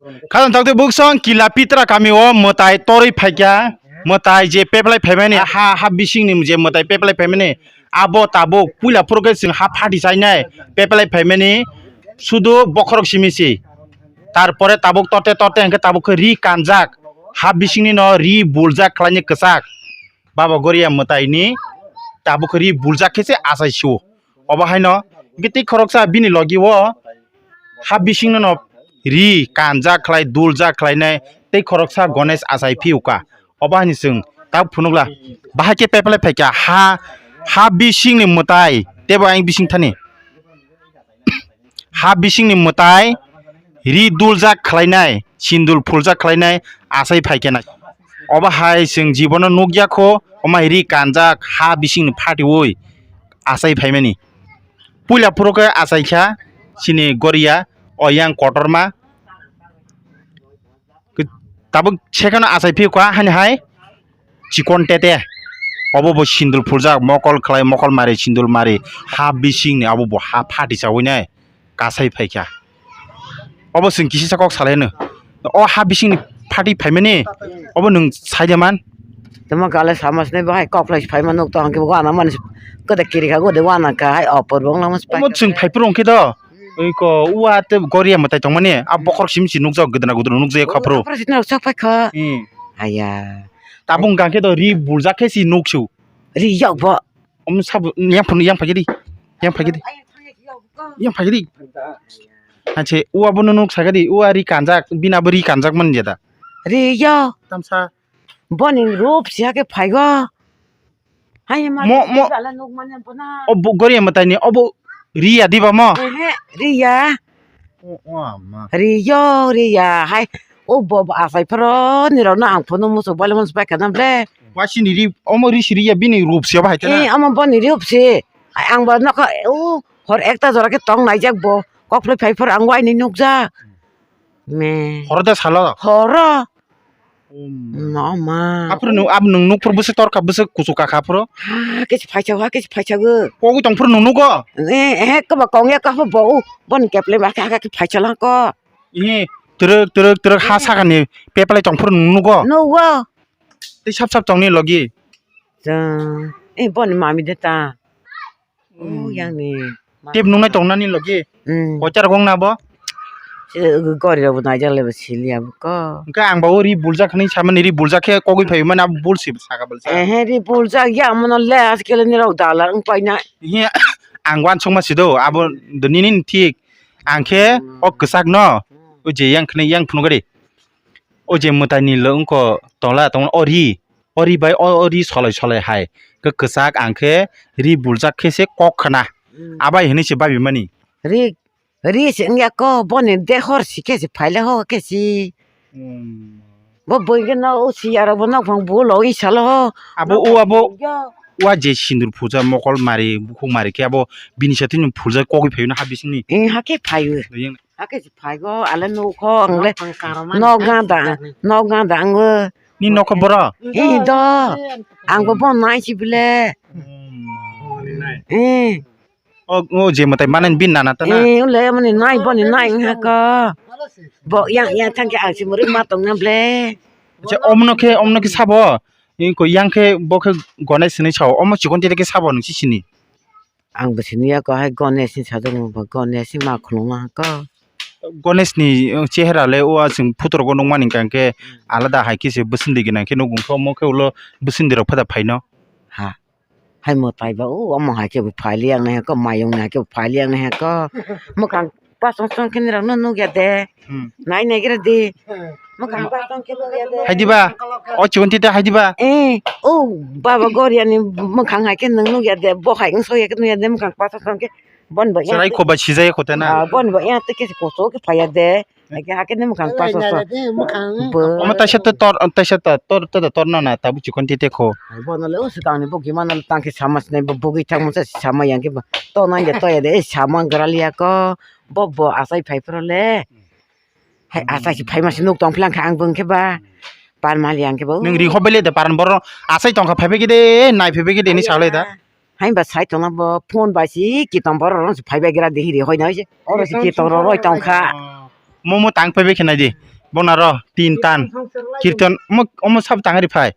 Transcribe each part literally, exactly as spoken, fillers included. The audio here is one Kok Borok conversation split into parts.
Khajang tokte buksong kila pitra kami o mwtai torwi phaikya, mwtai je peplai phaimani ha, ha bisingni je mwtai peplai phaimani abo tabuk puila phuru khe chwng ha phati chainai peplai phaimani sudu bokhorok simi si. Tarpore tabuk torte torte hwnkhe tabuk khe ri kanjak, ha bisingni no ri buljak khlaini kwchak. Baba Goria mwtaini tabuk khe ri buljak khe se achai sio. Obo haino hwnkhe tei khoroksa bini logi o ha bisingno no ri kanjak khlai, duljak khlainai tei khoroksa Ganesh achai phiyuka. Obo haino chwng tabuk phunukla. Bahai khe peplai phaikha ha, ha bisingni mwtai teibo ayang bising thani. Ha bisingni mwtai ri duljak khlainai, sindul phuljak khlainai achai phaikha nai. Obo hai chwng jibono nukya kho, omo hai ri kanjak ha bisingni phatiui achai phaimani. Puila phuru khe achaikha chini Goria, o yang kotorma. Tabuk sekheno achai phiyuka hani hai chikon tete. Obo bo sindul phuljak, mokol khlai, mokol mari, sindul mari, ha bisingni abo bo ha phati chaui nai kasai phaikha. Obo chwng kisisa kok salaino. O ha bisingni phati phaimani, obo nwng saide man. Tamo kale samasne bahai kok lai phaima nuk tong khe wana man kode kiri kha gode wana kha hai opor bong lama. Omo chwng phaiphuru hwnkhe do. Oi ko ua te Goria mwtai tongmani a bokhorok simi si nukjak gudana gudana nukjak khaphuru. Opor sitna sok phai kha. Hmm. Aya. Tabung gangkhe do ri buljak khe si nuksu. Ri yok bo. Om sabu yang phun yang phagidi. Yang phagidi. Yang phagidi. Ache ua bono nuk sagadi ua ri kanjak bina bo ri kanjak man jada. Ri yo. Tamsa. Boni rup siya khe phaigo. Hai ma Mo- mo- bala nuk manya bona. O bo Goria mwtaini obo riya diba mo? Ehe, riya. O, o, ama. Riyo, riya. Hai, o bo bo asai phoro nirok no ang phone musu bale musu pai kana ble. Wasini ri, omo ri siri ya bini rup siya bahai tana. Eh, omo boni rup si. Ai, ang bo nokho, o, hor ekta jora khe tong naijak bo. Kok phai phai phor ang waini nukjak. Me. Horo da salo? Horo. Um. No ma. Aphuru nwng, ab nwng nukphuru bwswk torkha bwswk kuchuk kakha phuru. Ha, kesi phaisa, ha, kesi phaisa go. Kogwi tongphuru nwng nugo? Eh, eh, koba kongya ka bo, bo, boni keple ba ka, ka, ka phaisa lang ko. Ihe, twrwk, twrwk, twrwk, ha sakani peplai tongphuru nwng nugo? Nugo. Tei sap sap tongni logi? Chwng, eh, boni mami de ta. Oh, hmm. Yang ni. Tip nungnai tongnani logi. Hmm. Kochar gong na bo? Se gori rok bo naijak le bo sili abo ko. Hwnkhe ang bo ri buljak hinwi samani ri buljak khe kogwi phai mani abo bul si saka bal sa. Ehe, ri buljak ya mono le askele ni rok dala wng paina. Ihe ang wansuk ma sido abo nini thik. Ang khe hmm. O kwchak no. Hmm. O je yang khne yang phunugari. O je mwtai ni lo wngko tola tong o ri. O ri bai o, o ri solai solai hai khe kwchak ang khe ri buljak khe se kok khna. Hmm. Abai hinwi se babi mani. Ri, ri se wngya ko boni dehor si khe se phaile ho khe si. Hmm. Bo bui khe no o si aro bo nok phang bulo i salo ho. Abo nok o abo phang ya. Wa je sindur phuja mokol mari bukhuk mari khe abo bini sathi ni phuja kogwi phayo na ha bisingni. Eh, ha khe phayo. Yang Hakhe se phaigo, ale nukho, ang le nok ganda, nok ganda, ang le. Ni nokho boro? Hi do, ang bo bon nai si bile. Hmm. Eh. O, o je mwtai mane bin nana ta na? Eh, ule mani nai, boni nai, ha ko. Bo yang, yang thang ke ang si muri ma tong na ble. Acha, omno khe, omno khe sabo? Ni ko yang khe bo khe gonai sini sao, omo chikon tete khe sabo nung si sini? Ang bo siniya ko hai Ganesh ni sajak bo Ganesh ni ma khuluma ko. Ganesh ni, uh, chehra le o chwng photo rogo nukmani hwnkha khe alada hai khe se bwswndi gwnang khe nukgo khe omo khe ulo bwswndi rok phada phaino. Ha. Hai mwtai ba o omo hai khe bo phaili ang nai ko mayung nai khe bo phaili ang nai ko. Mwkhang Pasong song khe nirok no nukya de. Hmm. Nai nai gira de. Mwkhang pasong khe nukya de. Hai diba? O chikon tete hai diba? Eh, o baba Goria ni mwkhang hai khe nwng nukya de. Bo hai wng sokya khe nukya de mwkhang pasong song khe. Bon bo ya. Chwrai khoba sijaya khote na. Ah, bon bo ya te khe koso khe phaya de. Hai khe ha khe ni mwkhang pasong song. Bo. Omo taisa to tor, taisa to tor, to tor no na tabu chikon tete kho. Hai bo no le o swkang ni bo gima no tang khe sama sinai bo bugui thang masa sama yang khe bo. To nang de to ya de, eh, sama gra liya ko. Bo bo asai phai phro le. Hai asai si phai masi nuk tong phlang kha ang bung khe ba. Pan mali ang khe ba. Nung ri hobai le de paran boro asai tong kha phai bai khe de nai phai bai khe de ni sa lai da. Hai ba sai tong na bo phone bai si ki tong boro rong si phai bai gra de hi ri hoi na se. Oro si ki tong ro roi tong kha. Momo tang phai bai khe nai di. Bona ro tin tan. Kirtan omo, omo sab tang ri phai.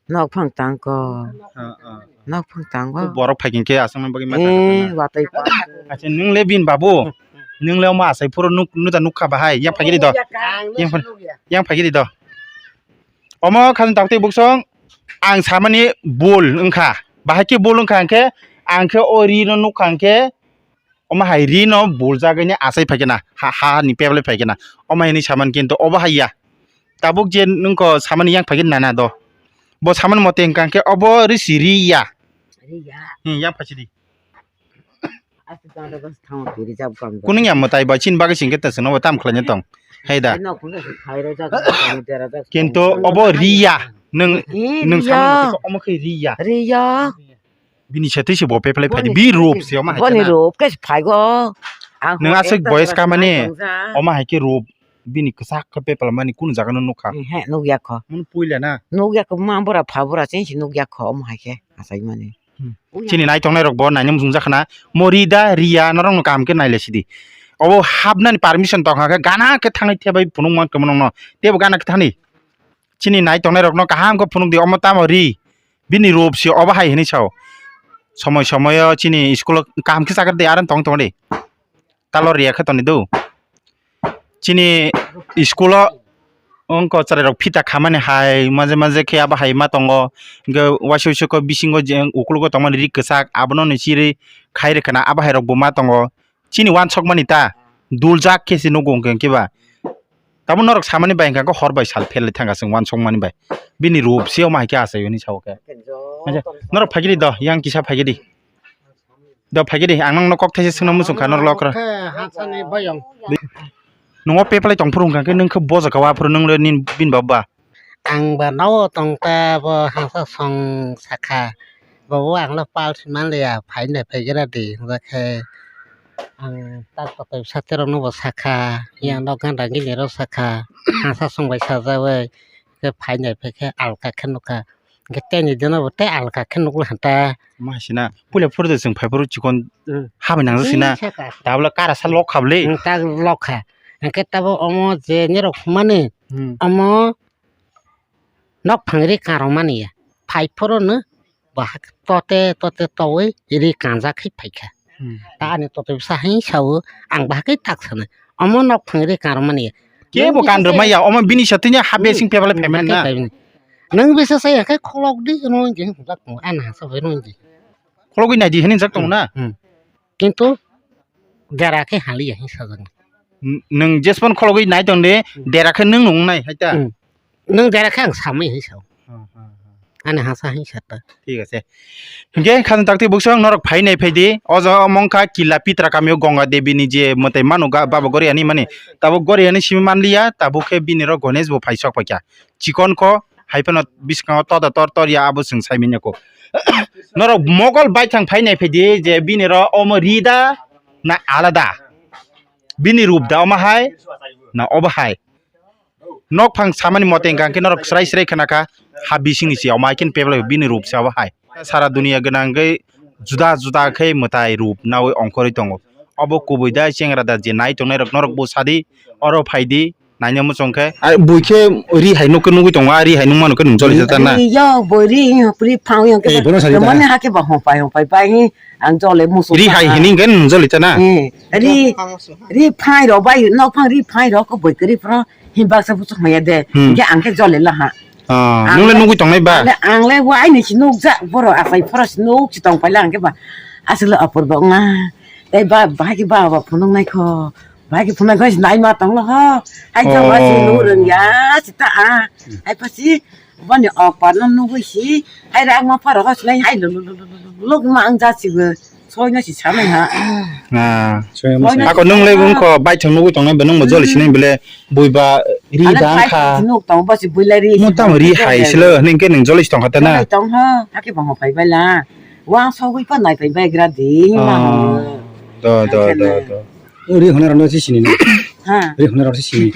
Nok phang tang ko. Ah, ah. Nok phang tang ko. Borok phai khe aswk nang bagwi ma tang kha na. Eh, watwi pa. Acha nwng le bini babu. Nwng le omo asai phuru nuk, nuda nuk kha bahai. Yang phai khe di do. Yang phai, yang phai khe di do. Omo khajang taktwi buksong ang samani bul wngkha. Bahai khe bul wngkha hwnkhe ang khe o ri no nukha hwnkhe omo hai ri no buljagwi ni achai phaikhe na ha, ha ni peblai phaikhe na. Omo hai ni saman kintu obo hai ya. Tabuk je nwng ko samani yang phaikhe nana do. Bo samani mote wngkha hwnkhe obo ri si ri ya. Ri ya. Hmm, yang phaisi di. Kuning ya mwtai bai chini bagwi singkhe ta chwngno bo tam khlaina tong. Hai da. Kintu obo ri ya. Nwng, nwng samani mote khe omo khe ri ya. Ri ya. Bini satwi se bo peplai phai di. Bi rup se omo hai boni rup khe phaigo. Nwng aswk boyes kamani. Omo hai khe rup. Bini kwchak khe peplai mani kunu jaga no nukha. He, nukya kho. Munu puila na. Nukya kho, ma bora pha bora chengsi nukya kho omo hai khe achaimani. Hmm. Chini naitongnai rok bo naina muchungjak khna. Mo ri da ri ya norok no kaham khe nailai sidi. Obo hapnani permission tongkha khe gana khe thangwi thebai phunuk man kwmwno no. Tebo gana khe thani. Chini naitongnai rokno kaham khe phunuk di omo tamo ri. Bini rup si obo hai hinwi sao. Somoi somoio chini school o kaham khe chakra di aron tong tong di. Talo riya khe toni do. Chini school o wngkha chwrai rok phita khamani hai maje maje khe abo hai ma tongo. Hwnkhe waisa waisa khe bisingo je ukologo tongmani ri kwchak abono ni chiri khai rwkha na abo hai rok bo ma tongo. Chini wansok mani ta duljak khe se nugo hwnkhe hwnkhe ba. Tamo norok samani bai hwnkha khe hor bai sal pherlai thangkha chwng wansok mani bai. Bini rup se omo hai khe achai hwnwi sao khe. Norok phaikhe di do yang kisa phaikhe di. Do phaikhe di, ang nokno kok thaisa swngna muchung kha, norok lokra. Khe hansani boyong. Nungo peplai tong phuru hwnkha khe, nwng khe boja kha, aphuru nwng le nini bini baba. Ang ba nogo tong ta, bo hansa song sakha. Bobo ang le pal si man liya, phai nai phai gra di, hwnkhe ang tak kotor sathe rok no bo sakha, yang nok ganda gini rok sakha, hansa song bai sajak bai, khe phai nai phai khe alka khe nukha. Hwnkhe tei ni deno bo tei alka khe nukla hanta. Ma hai sina, puila phuru de chwng phai phuru chikon hmm. Habai nangjak sina. Tei saka. Tabla kara sa lok kha bwle. Hmm, ta lok kha. Hwnkhe tabo omo je nirok humani, hmm. Omo nok phang ri karo mani ya. Phai phuru no bahak tote tote towi ri kanjak khai phai kha. Hmm. Ta ani tote bwsa hai sao ang bahak tak sana. Omo nok phang ri karo mani ya. Kebo kan rwmai ya, omo bini satwi ni ha besing pebale phaimani na. Nwng bisa saya khe kholok di, nwng je hwnjak tongo, ani hasa bai nwng je. Khologwi nai di hwnwi jak tongo na? Hmm. Kintu dera khe haliya hwnwi sajak. N-, nwng jespan khologwi nai tong de, hmm. Dera khe nwng nung nai hai ta? Hmm. Nwng dera khe ang samwi hwnwi sao. Hmm, hmm, hmm. Ani hasa hwnwi sa ta. Thik ase. Hwnkhe khajang takti bukchwng norok phai nai phai di. O jaga omo wngkha Kila Pitra kamio Ganga Devi ni je mwtai manu ga-, baba Goriani mani. Tabuk Goriani simi manliya, tabuk khe bini rok Ganesh bo phai sok paikha. Chikon kho, hai phano biskango toda tor tor ya abo chwng sai manya kho. Norok Mogol baithang phai nai phai di je bini rok omo ri da na alada. Bini rup da omo hai na obo hai. Nokphang samani mote hwnkha hwnkhe norok srai srai khna kha, ha bisingni se omo hai khe peblai bini rup se obo hai. Sara duniya gwnang khe juda juda khe mwtai rup nawi ongkhorwi tongo. Obo kubui da chengra da je nai tongnai rok norok bo sadi oro phai di naina muchung khe. Ai bui khe ri hai nuk khe nugwi tongo, a ri hai nung mano khe nung joli jata na. Ri yo bo ri yo pri phang yo khe. Eh, bono sadi ta. Mane ha khe ba hong pai hong pai pai ang jole musu. Ri hai hini khe nung joli ta na. Eh. Ri, ri phai rok bai, nok phang ri phai rok ko boi kwrwi phano hin baksa buchuk maya de. Hmm. Hingke ang khe jole laha. Ah, ang nung le le, nugwi tongnai ba? Ang le, ang le wa aini si nukjak, borok asai phoro si nuk si tong paila ang khe ba. Aswk le apor bo wngna. Tei ba, bahai khe ba, ba phunuk nai kho. Bahai khe phunuk nai kho, si nai ma tong lo ho. Hai jang ba si oh. Nuk rwng ya, si ta a. Hai pa si, boni ok par no nugwi si. Hai rang ma pharo ho si nai, hai lo, lo, lo, lo, lo, lo, lo, ma ang ja si bo. Soino si sanai ha. Ah. Soino si. Ako nung le wngkho baithang nugwi tongnai bo nung bo joli sinai bele bui ba ri da wngkha. Nuk tong bo si bui lai ri. Mo tamo ri hai silo hwnwi khe nung joli si tongkha ta na. Joli tong ha, hake bo mo phai bai la. Wang sogwi pa nai phai bai gra di ma. Ah. Do, do, do, do. Ri hwnwi rano si sini na. Ha. Ri hwnwi rano si sini.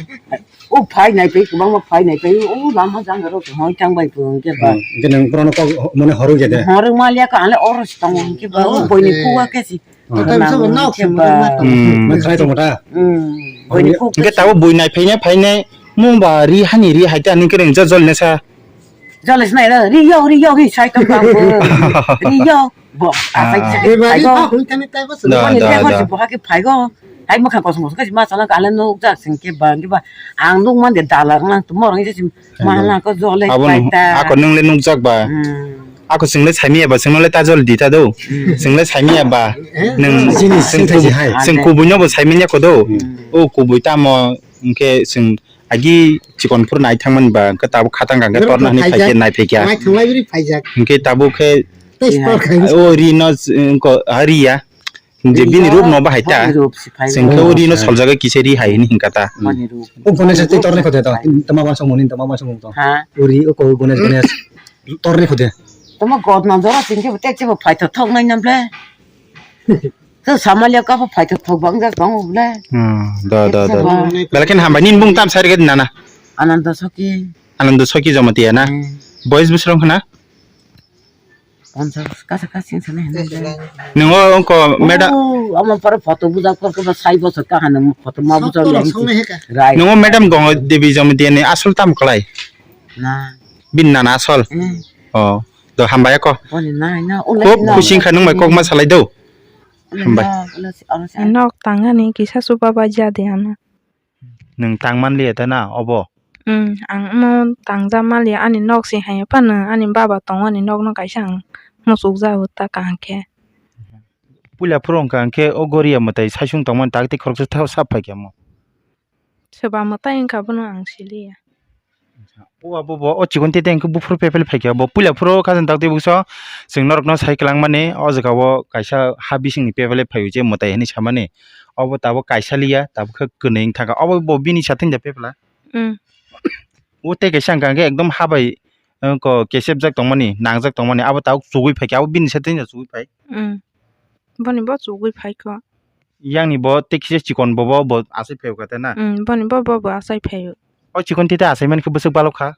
O phai nai pai, kwbangma phai nai pai, o lama jang rok hoi thang bai pung ke ba. Hmm, hwnkhe nwng bono kok mone horo je de. Horo ma liya ka ale oro si tongo hwnkhe ba, o boini kuwa ke si. Hmm. Hwnkhe ba. Hmm. Mai khlai tongo ta. Hmm. Boini kuwa. Hwnkhe tabo bui nai phai nai phai nai, mung ba ri hani ri hai ta nung ke reng jol jol nesa. Jol nesa nai ri yo ri yo hi sai tong ka bo. Ri yo. Bo, asai ah, se, ebari phaigo. Ba hwn thani taibo se. Da, da, da. Bo hake phaigo. Hai mokha kosom kosom kasi ma chala kale nuk jak sing ke ba, ke ba. Ang nuk man de dalar nang tu mor ngi sim. Hai ma do. Na ko jole. Abo phai ta. Ako nung le nuk jak ba. Hmm. Ako sing le saimi ba, sing le ta jol di ta do. Hmm. Sing le saimi ba. Eh? Nung sini sing sing ku, hai. Sing kubui no bo saimi ya ko do. Hmm. O kubui tamo, hwnkhe sing agi chikon phuru nai thangmani ba, hwnkhe tabuk khatang kha, hwnkhe torna hwnwi phaikhe nai phaikha. Mai thwnglai bwrwi phaijak. Hwnkhe tabuk khe tei tor khai. O ri no, wngko, ha ri ya. Je bini rup no bahai ta. Bini rup si phai. Sing khe o ri no soljagwi kisa ri hai hwnwi hwnkha ta. Bini rup. O Ganesh tei torni khode to. Tama ma song muni, tama ma song to. Ha? O ri o ko Ganesh, Ganesh. Torni khode. Tama god na jora sing khe tek se bo phai thok thok nai nam ble. To samalia kabo phai thok thok bang jak tongo bole. Hmm, da, da, da. Belakin hambai nini bung tam sari gadi nana. Ananda Soki. Ananda Soki Jamatia na. Hmm. Boys bwswrong khna? Ponchas kasa kasing sana hena. Nungo ongko madam. Oh, ama pore photo bujak kor ko sai bosor ka hanu photo ma bujak. Right. Nungo madam Gongo Devi Jamatia ni asol tam kwlai. Na. Bin nana asol. Hmm. Oh, do hambai ko. Boni nai na. Kok kusing kha nung bai kok ma salai do. Hambai. Nok tangani kisa suba bai ja de ano. Nwng tang man liya ta na obo? Hmm, ang omo tang ja man liya, ani nok se hai phano ani baba tongo, ani nok no kaisa ang muchuk ja o ta kaham khe. Puila phuru wngkha hwnkhe o goria mwtai saisung tongmani tak tei khoroksa sap phai khe omo. Soba mwtai wngkha bono ang siliya. O abo bo o chikon tete hwnkhe buphuru pepele phaikha bo puila phuru khajang dakti bukso chwng norokno sai kwlangmani o jaga o kaisa ha bisingni pepele phaiyo je mwtai hinwi samani obo tabuk kaisa liya tabuk khe kwnwi wngthangkha obo bo bini sathani da pepela. Mm. O tei kaisa hwnkha hwnkhe ekdom ha bai wngkha kesepjak tongmani nangjak tongmani abo tabuk chugui phaikha abo bini sathani da chugui phai. Mm. Boni bo chugui phaikha. Yang ni bo tei kisa chikon bo bo bo asai phaio kate na. Mm, boni bo bo bo asai phaio. O chikon tita asai man khe bwswk balok kha.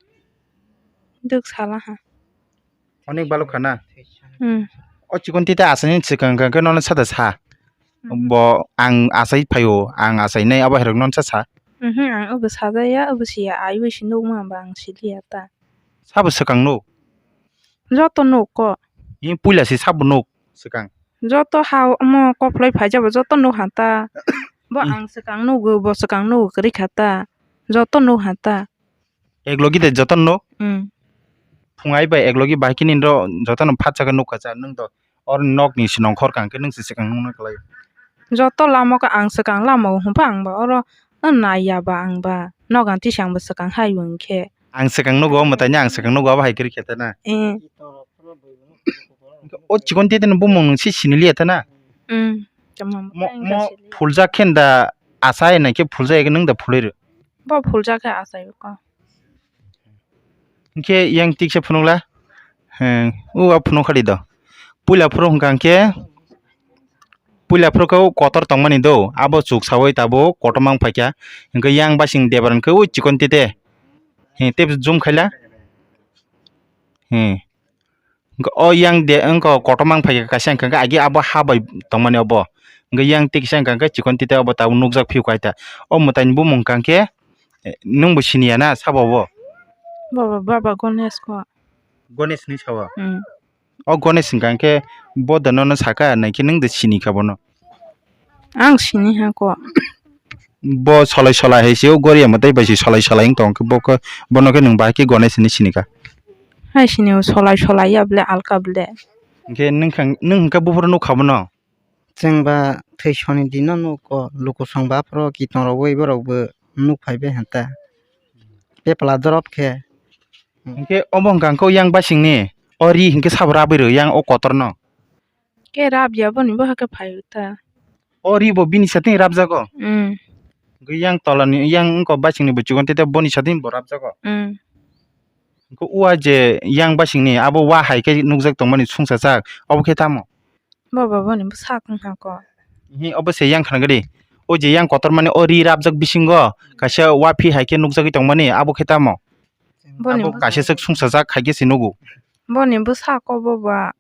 Dwk sala ha. Onek balok kha na. Mm. O chikon tita asai ni swkang khe nono sada sa. Mm. Bo ang asai phaio, ang asai nai abo herok nono sa sa. Mhm, ang obo sajaya, obo siya, ai wi si nukma ba ang siliya ta. Sabo swkang nuk. Joto nuk ko. Ni puila si sabo nuk swkang. Joto ha omo koplai phaijabo joto nuk ha ta. Bo ang swkang nugo, bo swkang nugo kwrwi kha ta. Joto nuk ha ta. Eklogi de joto nuk? Mm. Phung ai bai eklogi bai kini ro joto no phatsa khe nuk kha cha nwng do. Or nok ni sinong khor kang khe nwng se swkang nuk na kwlai. Joto lama ko ang swkang lama o hwnpha ang ba oro nai ya ba ang ba. Nok ang tisa ang ba swkang hai wng khe. Ang swkang nugo mwtai ni ang swkang nugo abo hai kwrwi khe ta na. Eh. O chikon tete no bumung nung si siniliya ta na? Mm, tamo mo, mo phuljak khe da asai nai khe phuljak nung da phulwi rw. Bo phuljak khe asai ko. Hinkhe yang tiksa phunukla. He, o a phunuk khadi do. Puila phuru hwnkha hinkhe puila phuru khe o kotor tongmani do. Abo chuk sawi tabuk kotorma wng phaikha. Hinkhe yang basing debra hinkhe o chikon tete. He, tei zoom khaila. He. Hwnkhe o yang de wngkha kotorma wng phaikha kaisa hwnkha khe agi abo ha bai tongmani obo. Hwnkhe yang tiksa hwnkha khe chikon tite obo tabuk nukjak phiyok kaita. O mwtaini bumung hwnkha khe, eh, nwng bo siniya na sabo obo? Baba, baba Ganesh ko. Ganesh hinwi sao? Hmm. O Ganesh hwnkha khe bo da nono saka nai khe nwng da sini kha bono. Ang sini ha ko. Bo solai solai hai se o goria mwtai bai se solai solai wng tong khe bo khe bono khe nwng bahai khe Ganesh hinwi sini kha. Hai sini o solai solai ya ble alka ble. Hinkhe nwng khang, nwng hinkhe buphuru nuk kha bono? Chwng ba thwi soni dino nuk ko luku song ba aphuru kiton rok bai borok bo nuk phai bai hanta. Pepla drop khe. Hinkhe omo hwnkha khe o yang basingni o ri hinkhe sabo rabwi rw yang o kotorno. Khe rab ya boni bo hakhe phai ta. O ri bo bini sating rabjago. Mm. Hwnkhe yang tolani yang wngkha basingni bo chikon tete boni sating bo rabjago. Mm. Hwnkhe o a je yang basingni abo wa hai khe nukjak tongmani sungsajak obo khe tamo? Bo bo boni bwsak wngkha ko. Hi obo se yang khna gadi. O je yang kotor mani o ri rapjak bisingo kaisa wapi hai khe nukjagwi tongmani, abo khe tamo? Boni Abo bwsa-, kaisa swk sungsajak hai khe se nugo. Boni bwsa kobo ba.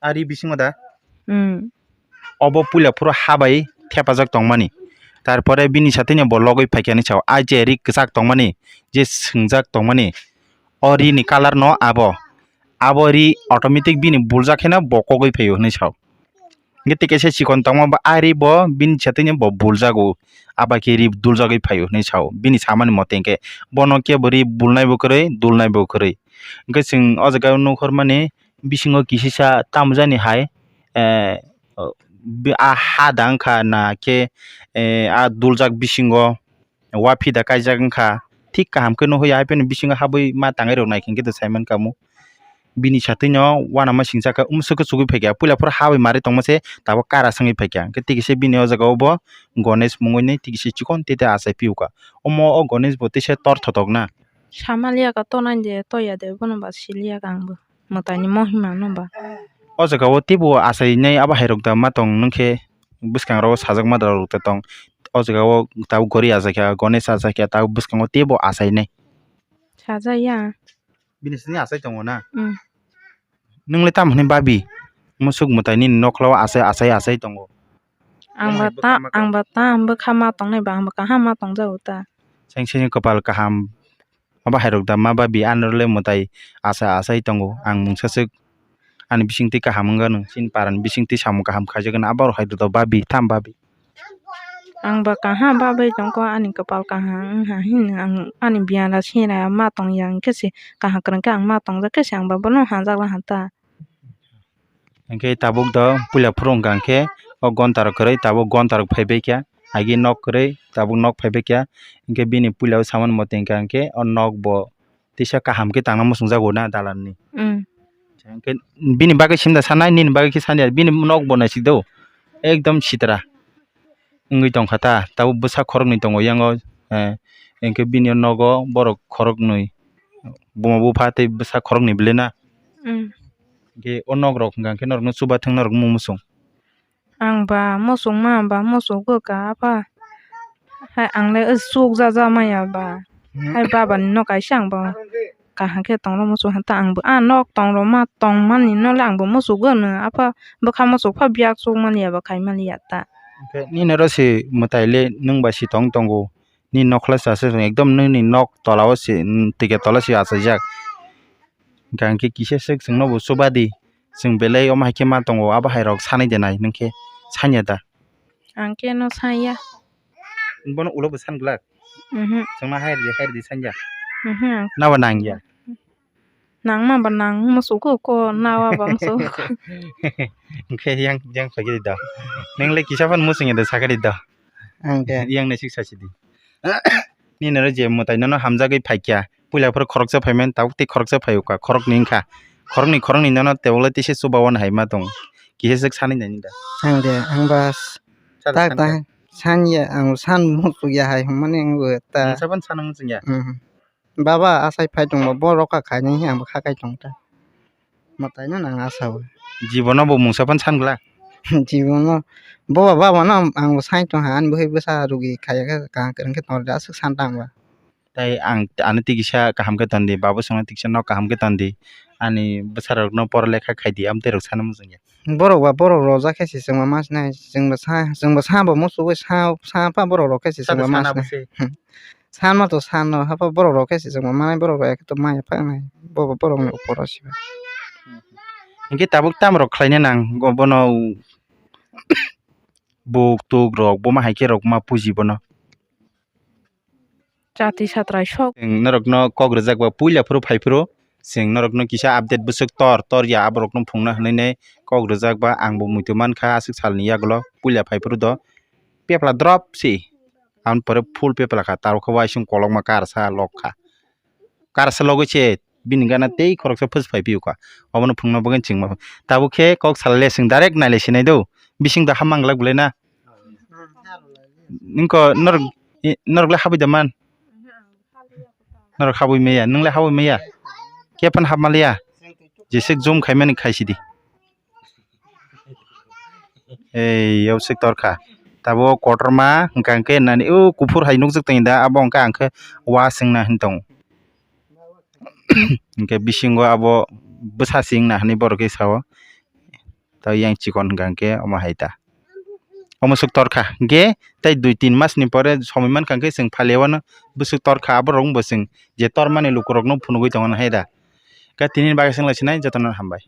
A ri bisingo da? Hmm. Obo puila phuru ha bai thepajak tongmani. Tarpore bini satino bo logwi phaikha hinwi sao. A je ri kwchak tongmani, je swngjak tongmani, o ri ni colour no abo. Abo ri automatic bini buljak kheno bo kogwi phaio hinwi sao. Hingke tei kaisa chikon tongma bo ari bo bini satino bo buljago, aba khe ri duljagwi phaio hinwi sao bini samani mote hingke bono kebo ri bulnai bo kwrwi dulnai bo kwrwi. Hingke chwng o jaga o nukharmani bisingo kisisa tamjani hai, eh, a ha da wngkha na khe, eh, a duljak bisingo. Waphida kaijak wngkha, thik kaham khe nukhuya, hai phano bisingo habwi ma tangwi rok nai khe, hwnkhe to saimankha omo. Bini satino uanama singcha khe, umswk khe chugui phaikha, puila phuru habwi marwi tongma se tabuk kara swngwi phaikha, hwnkhe tikisa bini o jaga o bo Ganesh mungwi ni tikisa chikon tei tei achai phiyokha. Omo o Ganesh bo teisa tor thotok na. Samaliya ka tonani de toya de bono ba siliya ka ang bo. Mwtaini mohima no ba. O jaga o teibo achainai abo hai rok da ma tong nung khe bwskang rogo sajak ma da rok da tong. O jaga o tabuk gori achaikha, Ganesh achaikha, tabuk bwskango teibo achainai. Sajak ya. Bini sini achai tongo na? Hmm. Nung le tamo hwnwi babi? Musuk mwtai nini nokla o achai, achai, achai tongo. Ang ba ta, ang ba ta, ang bwkha ma tongnai ba, ang ba kaham ma tongjago ta. Cheng cheng kwpal kaham. Abo hai rok da ma babi, ano le mwtai acha achai tongo. Ang mungsa swk ani bisingtwi kaham wngya nung, chini parani bisingtwi samung kaham khaijak nung, abo rok hai da babi, tam babi. Ang ba kaham babi tongkho, ani kwpal kaham wngha hini ang ani biyara sera ma tongya, hwnkhe se kaham kwrwng khe ang ma tongjak khe se ang ba bono hamjak laha ta. Hingke tabuk do puila phuru wngkha hingke o gonta rok kwrwi tabuk gonta rok phaibaikha, agi nok kwrwi tabuk nok phaibaikha, hingke bini puila o samani mote wngkha hingke o nok bo tisa kaham khe tangna muchungjago na dalan ni. Mm. Hingke bini bagwi simda sanai, nini bagwi khe sanya, bini nok bo naisik do ekdom sitra. Wngwi tongkha ta, tabuk bwsa khoroknwi tongo yango, eh, hingke bini nogo borok khoroknwi, buma bupha tei bwsa khoroknwi bwlwi na. Mm. Hingke o nok rok hwnka hwnkhe norokno chubathwng norok mung muchung. Ang ba muchung ma ba muchugwi ka apa. Hai ang le chukjak jak maya ba. Hmm. Hai baba ni nok kaisa ang ba kaham khe tongrw muchung hwn ta ang bo a nok tongrw ma tongmani no le ang bo muchugwi ano apa bwkha muchuk pha biyak chukmani ya ba khaimani ya ta. Hwnkhe nini oro se mwtai le nwng bai se tong tongo. Nini nokla se aswk ekdom nini nok tola o se, mm, tike tola se achaijak. Hwnkhe kisa swk chwngno bo chuba di. Chwng belai omo hai khe ma tongo, abo hai rok sanai de nai, nwng khe sanya da? Ang khe no sanya. Bono ulo bo san glak? Mhm. Chwngno hai rwdi, hai rwdi sanya? Mhm. Nabo nang ya? Nangma ba nang musugo ko, nawa ba musugo ko. Hwnkhe yang, yang phai khe da. Nwng le kisa phano musung ya da sakha di da. Ang khe. Yang naisik sasi di. Nini oro je mwtai nono hamjagwi phaikha, puila phuru khoroksa phaimani, tabuk tei khoroksa phaiwkha, khoroknwi wngkha. Khoroknwi, khoroknwi nono tei ulo tisa chuba wani hai ma tong. Kisa swk sanwi nai da. Ang de, ang ba s-, Sa da tak san ta da. San ya, ang san muchuk ya hai hwnmani ang bo ta. Ang saban san ang muchung ya. Mhm. Baba, asai phai tongba, bo rokha khainai, ang bo kha kai tong ta. Mwtai no nang asa o. Jibono bo mungsa phano san glak? Jibono. Bo ba, baba no ang bo sai tong ha, ani bwkhai bwsa rugi khaiya khe kaham kwrwng khe tong rwdi, aswk san tang ba. Tai ang ano tikisa kaham khe ton di, baba songno tikisa nok kaham khe ton di. Ani bwsa rok no pora lekha khai di, amtwi rok sano muchung ya. Borok ba borok rojak khe se chwngma ma sinai, chwngba sa, chwngba sa bo muchugwi sa, sa pha borok rok khe se chwngma ma sinai. Sa no to sano, hapha borok rok khe se chwngma manai, borok rok ekhe to maya pha nai, bo bo borok ni opor o se. Hingke tabuk tamo rok khlai na nang, bo-, bono buk tuk rok, bo ma hai khe rok ma puji bono. Chati satrai sok. Chwng norokno kok rwjak ba puila phuru phai phuru, chwng norokno kisa update bwswk tor, tor ya aborokno phungna hwnwi nai kok rwjak ba, ang bo muitu mankha aswk salni yagulo puila phai phuru do pepla drop se, aboni pore full pepla kha, taro khe uaising kolokma karsa lok kha, karsa logwi se bini gana tei khoroksa phus phai phiyokha, obono phungna bagwi chwngma tabuk khe kok salai le chwng direct nai lai sinai do, bising da ha mang glak belai na. Ningkho norok, norok le habwi da man? Norok habwi maya, nwng le habwi maya? Khe phano hap maliya? Jeswk zoom khaimani khaisidi. Ei, yau swk torkha. Tabuk kotorma hwnkha hwnkhe nani o kuphur hai nukjak tongda, abo hwnkhe ang khe wa swngna hwn tongo. Hwnkhe bisingo abo bwsa swngna hwnwi borok khe sao. Tei yang chikon hwnkha hwnkhe omo hai ta. Omo swk torkha hwnkhe tei dui tin mas ni pore somoi mankha hwnkhe chwng phalia wano bwswk torkha, aborok wngbo chwng je tormani lukurokno phunugwi tongo hai da. Khe tini bagwi swnglaiswnai jotono hambai.